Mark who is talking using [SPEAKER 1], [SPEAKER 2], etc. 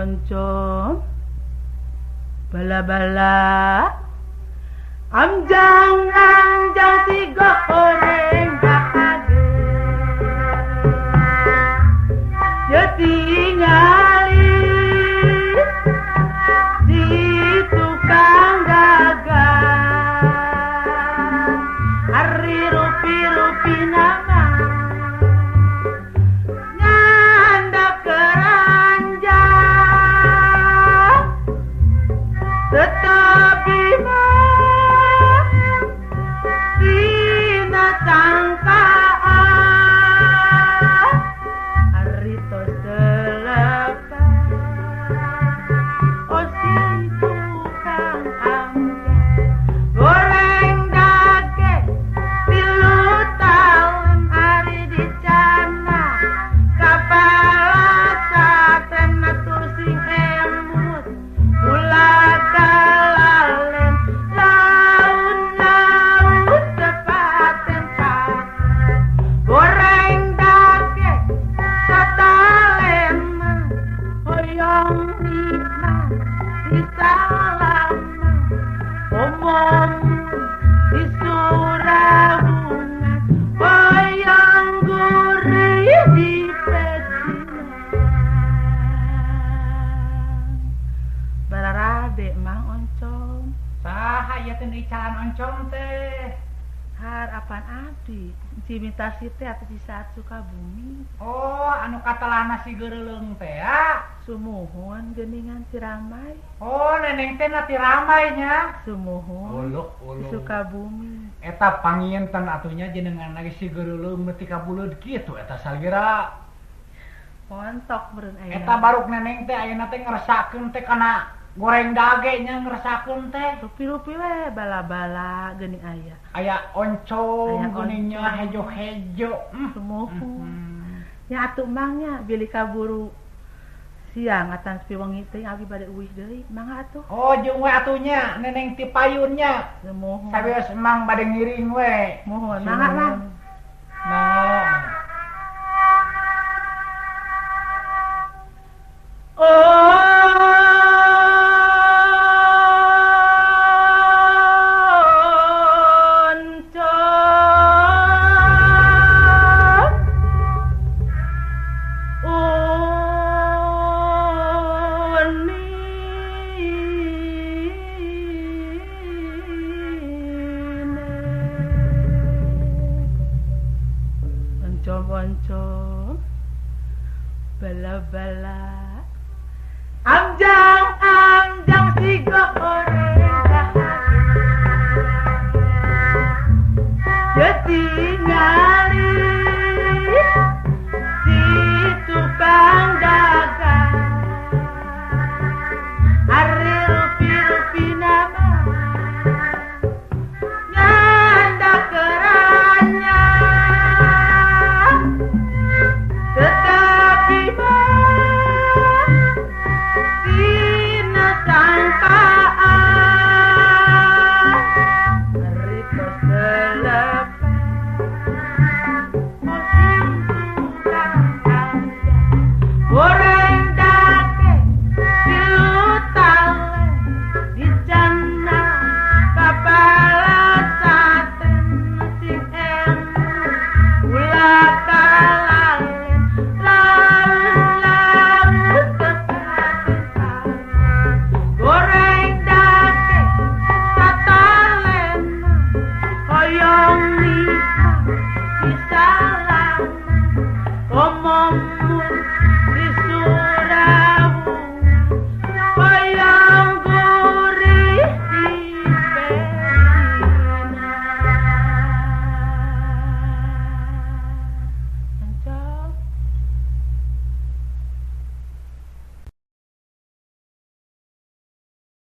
[SPEAKER 1] Oncom bala-bala amjang amjang tiga goreng dage ya tingali di tukang dagang hari rupi-rupi nama nyanda keranjang tetapi mah tina sangkaan hari tos selepas oh si tukang amjang goreng dage 3 tahun hari dicana kapala saten atur sing emut ulah kalalen laun-laun tepaten paten goreng dage satalema hoyong nikmat disalama omong di surabungan hoyong gurih di pecinan bararade Mang Oncom.
[SPEAKER 2] Saha ieu teh nu icalan oncom teh?
[SPEAKER 1] Har apan abdi Cimitasi teh atuh di saat Sukabumi.
[SPEAKER 2] Oh, anu katelahna si geureuleung teh ya.
[SPEAKER 1] Sumuhun geuningan ti ramai.
[SPEAKER 2] Oh, neneng teh na ti ramai nya.
[SPEAKER 1] Sumuhun.
[SPEAKER 2] Uluh, uluh.
[SPEAKER 1] Sukabumi.
[SPEAKER 2] Eta panginten atuh nya jenengan lagi si geureuleung meuti kabuleud kitu eta salira.
[SPEAKER 1] Montok meureun ayeuna.
[SPEAKER 2] Eta baruk neneng teh ayeuna teh ngerasakeun teh kana goreng dage nya ngerasakeun teh.
[SPEAKER 1] Rupi-rupi we bala-bala geuning aya.
[SPEAKER 2] Aya oncom
[SPEAKER 1] Aya
[SPEAKER 2] geuning nya
[SPEAKER 1] oncom.
[SPEAKER 2] Hejo-hejo.
[SPEAKER 1] Sumuhun. Nya atuh Mang nya bilih kaburu siang atan sepi wengi teh abdi bade uih deui. Mangga atuh.
[SPEAKER 2] Oh, jeung we atuh nya neneng ti payun nya.
[SPEAKER 1] Sumuhun.
[SPEAKER 2] Sawios Mang bade ngiring we.
[SPEAKER 1] Muhun. Mangga Mang.
[SPEAKER 2] Mangga.
[SPEAKER 1] Oncom oncom bala-bala amjang amjang si goreng dage ya.